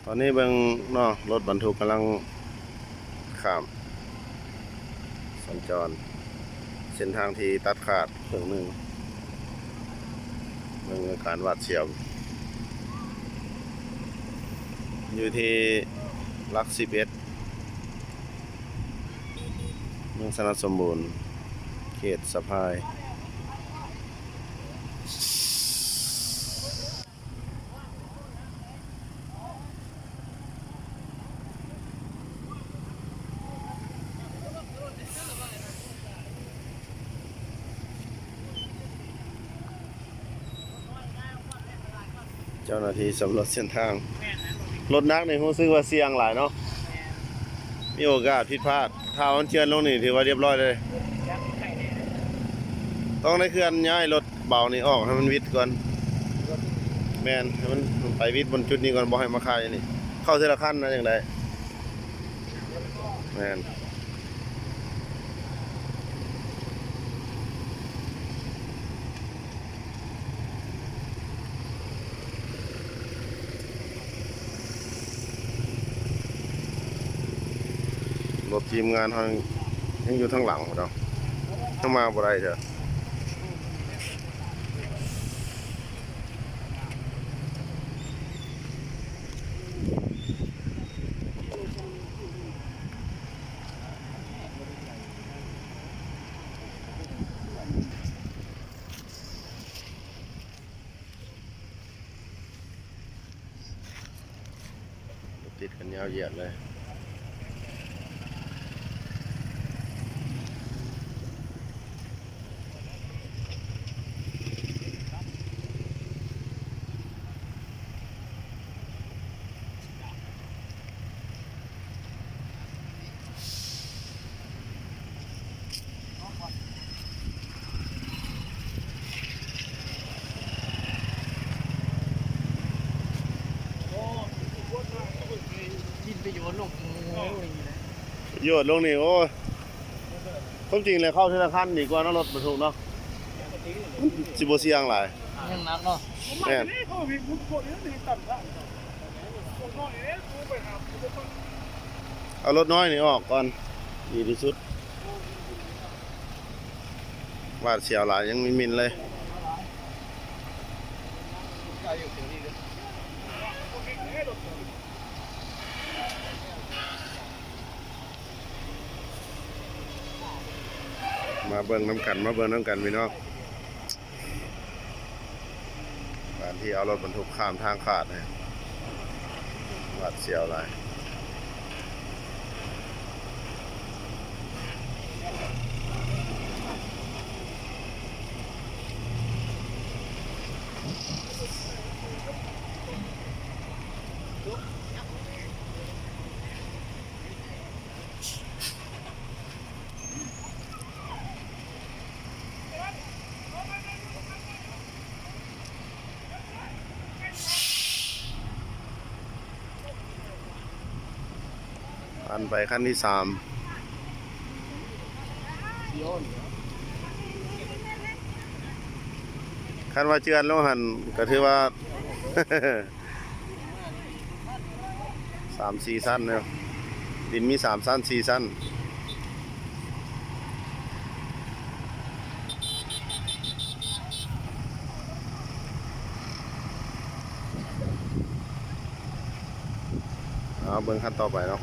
ຕອນນີ້ເບິ່ງເນາະ ລົດບັນທຸກກຳລັງຂ້າມສັນຈອນ ເສັ້ນທາງທີ່ຕັດຂາດເຄິ່ງໜຶ່ງ. ເບິ່ງອາການຫວາດສຽວ ຢູ່ທີ່ຫຼັກສິບເອັດ ເມືອງຊະນະສົມບູນ ເຂດສະພາຍ. ເຈົ້າໜ້າທີ່ສຳຫຼວດເສັ້ນທາງ. ລົດໜັກນີ້ຮູ້ສຶກວ່າສ່ຽງຫຼາຍເນາະ ມີໂອກາດຜິດພາດ. ຖ້າມັນເຈື່ອນລົງນີ້ຖືວ່າຮຽບຮ້ອຍເລີຍ. ຕ້ອງໄດ້ເຄື່ອນຍ້າຍລົດເບົານີ້ອອກໃຫ້ມັນວິດກ່ອນ. ແມ່ນ ໃຫ້ມັນໄປວິດບ່ອນຈຸດນີ້ກ່ອນ ບໍ່ໃຫ້ມາຄາຢູ່ນີ້. ເຂົ້າເທື່ອລະຄັນນະຈັ່ງໃດ. ແມ່ນ. ລົດທີມງານເຮົາຍັງຢູ່ທາງຫຼັງພຸ້ນເນາະ ຍັງມາບໍ່ໄດ້ເທື່ອ. ຕິດກັນຍາວຢຽດເລີຍ. ໂຍດລົງນີ້ ໂອ້ຍ ຄວາມຈິງແລ້ວເຂົ້າທະນາຄານດີກວ່າເນາະ ລົດບັນທຸກເນາະ ມັນຊິບໍ່ສ່ຽງຫຼາຍ. ຍັງໜັກເນາະ. ແມ່ນ. ເອົາລົດນ້ອຍນີ້ອອກກ່ອນ ດີທີ່ສຸດ. ຫວາດສຽວຫຼາຍ ຍັງມິນໆເລີຍ. ມາເບິ່ງນຳກັນ ມາເບິ່ງນຳກັນພີ່ນ້ອງ. ການທີ່ເອົາລົດບັນທຸກຂ້າມທາງຂາດນີ້ ຫວາດສຽວຫຼາຍ. ຜ່ານໄປຄັນທີສາມ ຄັນວ່າເຈື່ອນລົງຫັ້ນກະຖືວ່າ ສາມສີ່ຊັ້ນເນາະ ດິນມີສາມຊັ້ນ ສີ່ຊັ້ນ. ເອົາເບິ່ງຄັນຕໍ່ໄປເນາະ.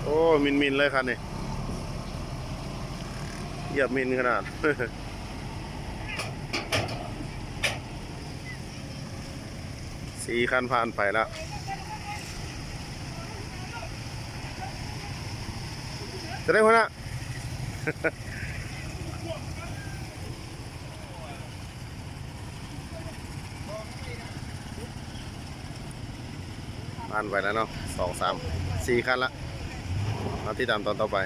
ໂອ້ ມິນໆເລີຍຄັນນີ້ ຢຽບມິນຂະໜາດ. ສີ່ຄັນຜ່ານໄປແລ້ວ ຈະໄດ້ຫົວໜ້າ ຜ່ານໄປແລ້ວເນາະ ສອງ ສາມ ສີ່ຄັນລະ ມາຕິດຕາມຕອນຕໍ່ໄປ.